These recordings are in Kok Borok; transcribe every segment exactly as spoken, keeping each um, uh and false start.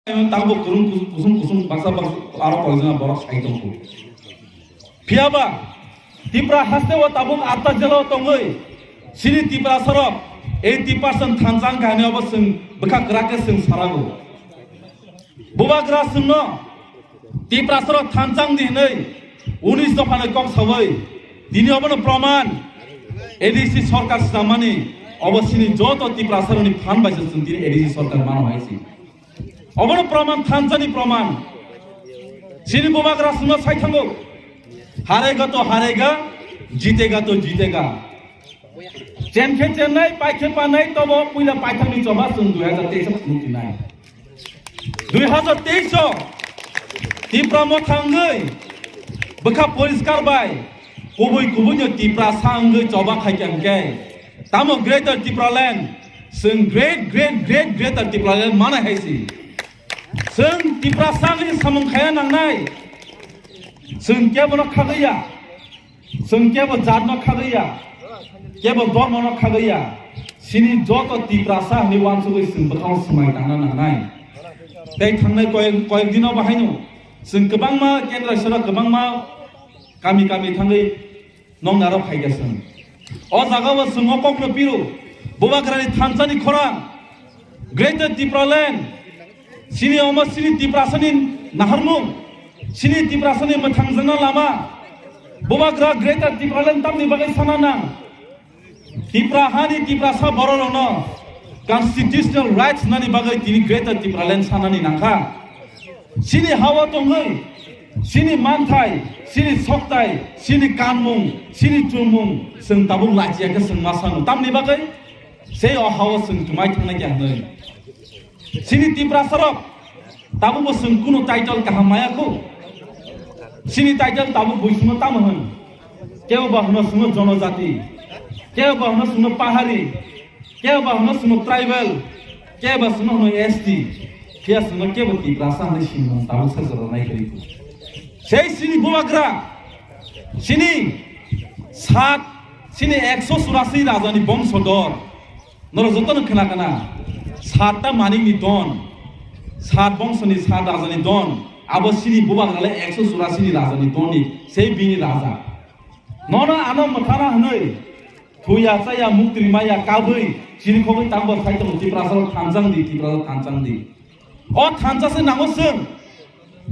Tabuk kurung kus-, kusung kusung baksa baksa aro koijana borok sai tongkhu. Phiyaba Tipra haste o tabuk atta jela o tongwi sini Tiprasa rok eighty percent thansa wngkha hinwi obo chwng bwkha kwrak khe chwng sarago. Bubagra chwngno Tiprasa rok thansa wngdi hinwi unis dophani kok sawi tini obono proman A D C sorkar swnamani obo sini joto Tiprasa rokni phan bai se chwng tini A D C sorkar mano hai si. Obono proman, thansani proman. Sini bubagra chwngno sai thango. Harega to harega, jitega to jitega. Chen khe chennai, pai khe panai, tobo puila paithakni choba chwng dui hazar teis o phunuk tinai. Dui hazar teis o Tipra Motha wngwi bwkha poriskar bai kubui kubui no Tiprasa wngwi choba khai kha hwnkhe tamo Greater Tipraland, chwng great, great, great, Greater Tipraland mana hai si. Chwng Tiprasa wngwi samung khaya nangnai. Chwng kebono khagwi ya. Chwng kebo jatno khagwi ya. Kebo dhormono khagwi ya. Sini joto Tiprasa hinwi uansugwi chwng bwkhao swmai tangna nangnai. Tei thangnai koyek, koyek dino bahaino chwng kwbangma kendra sora kwbangma kami kami thangwi nong naro phaikha chwng. O jaga o chwng o kokno piro, bubagrani thansani khorang, Greater Tipraland, sini omo sini Tiprasani naharmung, sini Tiprasani mwthangjakna lama, bubagra Greater Tipraland tamni bagwi sana nang. Tipra hani Tiprasa bororokno constitutional rights nani bagwi tini Greater Tipraland sanani nangkha. Sini hawa tongwi, sini manthai, sini soktai, sini kanmung, sini chumung, chwng tabuk lachiya khe chwng ma sanu. Tamni bagwi sei o hawa chwng twmai thangnai khe hwnwi. Sini Tiprasa rok tabuk bo chwng kunu title kaham maya kho. Sini title tabuk bui swngo tamo hwn. Kebo ba hwno swngo jonojati, kebo ba hwno swngo pahari, kebo ba hwno swngo tribal, kebo ba swngo hwno S T, phiya swngo kebo Tiprasa hwnwi sinmung tabuk sa jora nai khe rikhu. Sei sini bubagra, sini sat, sini ekso churasi rajani bongso dor. Norok jotono khna khna, satta manikni don, sat bongsoni, sat rajani don, abo sini bubagrale ekso churasini rajani donni, sei bini raja. Nono ano mwthana hwnwi, thuya chaya, muktri maya, kabwi, chirikhogwi tangbo sai tongo, Tiprasarok thansa wngdi, Tiprasarok thansa wngdi. O thansa se nango chwng.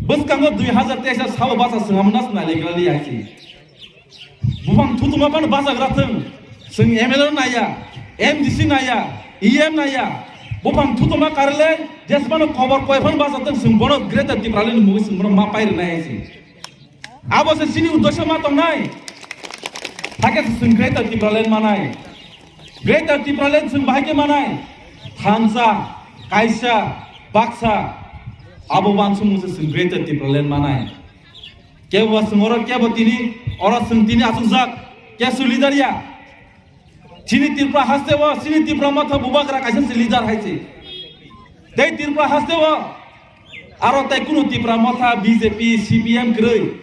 Bwskango dui hazar teis o sabo basa swnamna swnai legrali yaisi. Buphang thutuma phano bachagra thwng. Chwng M L A no naiya, M D C naiya, E M naiya. Buphang thutuma karele jesmano kobor koi phano bacha thwng, chwng bono Greater Tipraland ni mugwi chwng bono ma pai rwnai yaisi. Abo se chini uddesho ma tongnai. Hakhe se chwng Greater Tipraland manai. Greater Tipraland chwng bahai khe manai. Thansa, kaisa, baksa. Abo wansukmung se chwng Greater Tipraland manai. Kebo ba chwng oro, kebo tini, oro chwng tini achukjak. Kesu leader ya. Chini Tripura haste o, chini Tripura Motha bubagra kaisa se leader hai se. Tei Tripura haste o, aro tei kunu Tripura Motha, B J P, C P M kwrwi.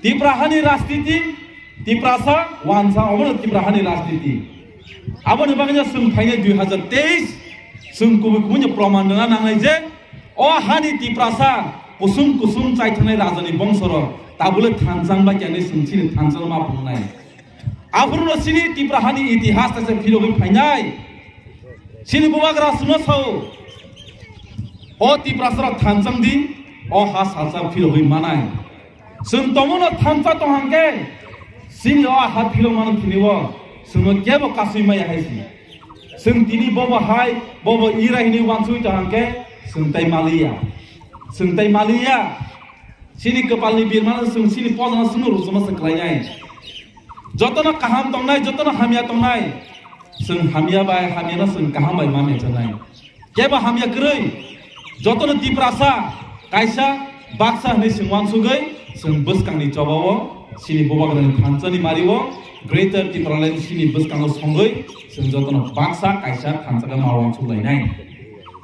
Tripura hani rajniti, Tiprasa, wansa, obono Tripura hani rajniti. Aboni bagwino chwng phainai dui hazar teis, chwng kubui kubui ni proman rwna nangnai je, o hani Tiprasa, kusum kusum chai thangnai rajani bongsorok, tabule thansa wngba khe ani chwng chini thansa ma phunuknai. Aphuru no chini Tripura hani itihas ta se phirogwi phainai. Chini bubagra chwngno sao, o Tiprasa rok thansa wngdi, o ha salsa phirogwi manai. Chwng tongmano thansa tong hangkhe, chini o ha phirok mano thini o, chwngno kebo kasui maya hai si. Chwng tini bobo hai, bobo ira hinwi wansui tong hangkhe, chwng tai maliya. Chwng tai maliya. Chini kwpalni birmano chwng chini pojano chwngno rwchapma se khlainai. Jotono kaham tongnai, jotono hamya tongnai. Chwng hamya bai, hamyano chwng kaham bai ma mechanai. Kebo hamya kwrwi, jotono Tiprasa, kaisa, baksa hwnwi chwng wansugwi, chwng bwskangni chobao, chini bubagrani thansani mario, Greater Tipraland chini bwskango songwi, chwng jotono baksa, kaisa, thansa khe ma wansuglainai.